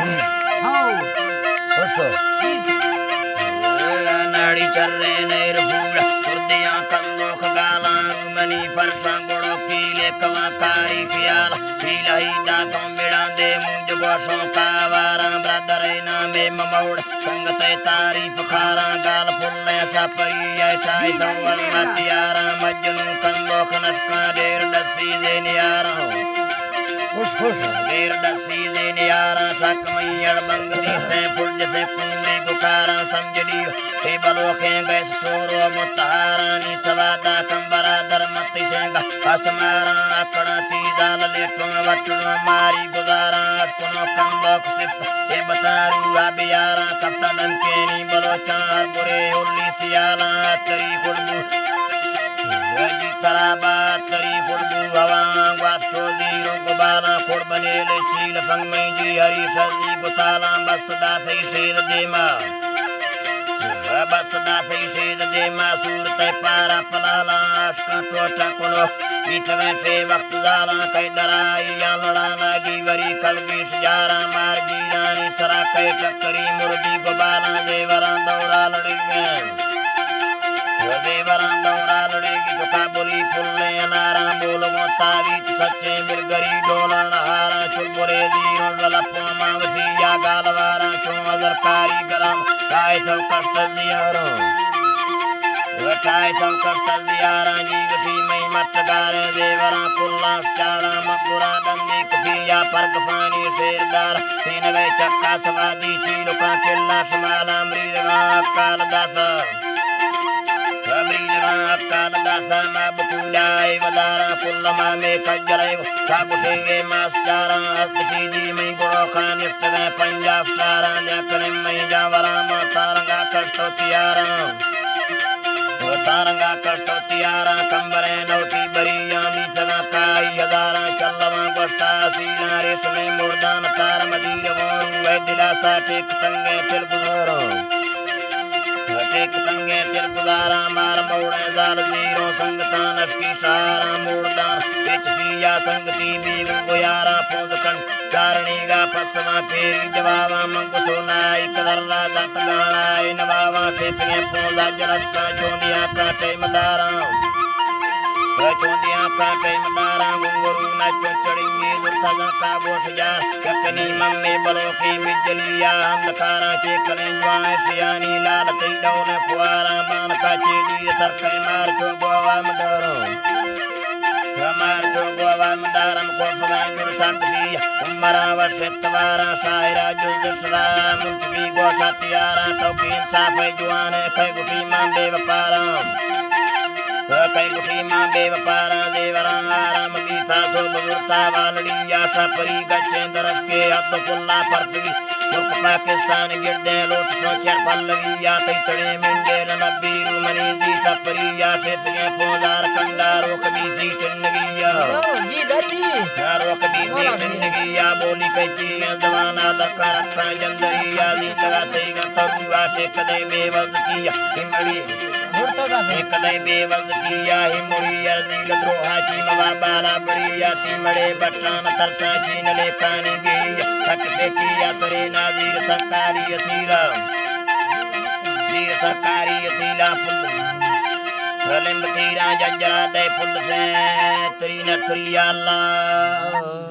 ہو۔ خوش ہو۔ ناڑی چرے نیر پھوڑ، سردیاں کندوک گالاں، رومنی فرشاں گڑوکی لیکواں کاری خیال، پیلہی داتوں مڑاں دے مونج گوشوں کاواراں، برادرے نامے مموڑ، سنگتے تعریف کاراں، گال پھلیں شاپری اے چائے دور متیاراں، مجنوں کندوک نشکاں، ڈیر ڈسی دے نیاراں۔ خوش، خوش۔ ڈیر ڈسی دے نیاراں، شک مئی اڑ بنگ دیتیں، پھل جتے کنڈی گکاراں، سمجھ لیو، اے بلوکیں گیس چورو متہارانی سوادا کم برادر متی سینگا، اسماراں اکڑاں تیزال لیٹوں وٹڑوں ماری گزاراں، اشکنوں کندوک صفت اے بتارو آ بیاراں، کفتہ دمکینی بلوچاں ہر برے اولی سیالاں اتری کڑبو۔ جی ترا بات تری کڑبو ہواں گوات چو زیروں گبالاں کڑبنے لے چیل فنگ مئی جی ہری شزی گتالاں بس داتی شید دیما۔ بس داتی شید دیما صورت پارا پلالاں عشق ٹوٹا کنو۔ بیتگیں شے وقت زالاں کئی درائی یا لڑانا گی وری کلگیش جاراں مار گیرانی سرا کئی ٹکری مردی گبالاں زیوراں دورا لڑگیں۔ زیوراں دورا لڑگی چکا بلی پلیں اناراں بولگوں تاویت سچیں بلگری ڈولاں ہاراں چلبلے زیروں زلپوں ماں وتی یا گالواراں چوں ازرکاری گرم کائے سو کشت زیاروں۔ وٹائے سو کشت زیاراں جی وشی مئی مٹ گاریں زیوراں پلاں چاڑاں مکراں ڈندی کفی یا پرگفانی شیردار سینگے چکا سوادی چیلکاں چلاں شمالاں مریدگاں اکال داتا۔ مریدگاں اکال داتا ما بکولا اے وداراں پل ما میں کجرے ساگٹے گے ماس چاراں ہست چیزی مئی گڑو خان نشتگیں پنجاب شاراں دیا کریں مئی جاوراں ما تارنگا کشتو تیاراں۔ تارنگا کشتو تیاراں کمبریں نوٹی بریاں بیتگاں کائی ہزاراں چلواں گوشتا سیلاں ریشمیں مردان تار مدیر ووں روح دلاسا ٹیک تنگیں تل گزاراں۔ ٹیک تنگیں تل گزاراں مار موڑیں زال زیروں سنگتاں نشکی شاراں موڑداں ہچ پیا سنگتی بیگوں گیاراں پوز کن چارنیگا پسواں پیری جواباں من گسونائی کلر را دات گانا اے نواباں شیپگیں پونزا جلشکاں چوندیاں کاٹے مداراں۔ چوندیاں کاٹے مداراں گنگرو نچو چڑنگی زرتا زنکا گوش جار چکنی ممی بلوکیں بجلی یا اندکاراں چیکلیں جوان شیانی لال تئی ڈولیں پواراں بانکا چیدی سرکے مار چو گووا مداراں۔ مار چو گووا مدارم کوفگاں جڑ سک دی عمراں وش اتواراں شاعرا جز شرا منصفی گوشا تیاراں تو کہ انصاف جوانے کئے گٹی ماں بے وپاراں۔ کئے گٹی ماں بے وپاراں زیوراں آرام بیتا سو بزرتا والڑی یا سپری گچیں درشکے حد کلا پرتگی ملک پاکستان گردیں لوٹ پہنچر پلوی یا تئی تڑے منڈے نہ نبی رو منی دی سپری یا شیپگیں پوزار کنڈا روک بیتی ٹنگی یا۔ جی دادی۔ یا روک بیتی ٹنگی یا بولی کچی یا زبان آدھا کرتا جندری یا دی تگا تیگا تروا ٹیک دے بے وزتی یا ہمڑی۔ ٹیک دے بے وزتی یا ہمڑی یا زیل دروہا چی موا بالا بڑی یا تی مڑے بٹان ترسا چی نلے کانی گی یا تک پیٹی یا سرے نازیر سرکاری اصیلا۔ زیر سرکاری اصیلا پل۔ رلم تیرا جنجرا دے پل سے تری نتری یا اللہ۔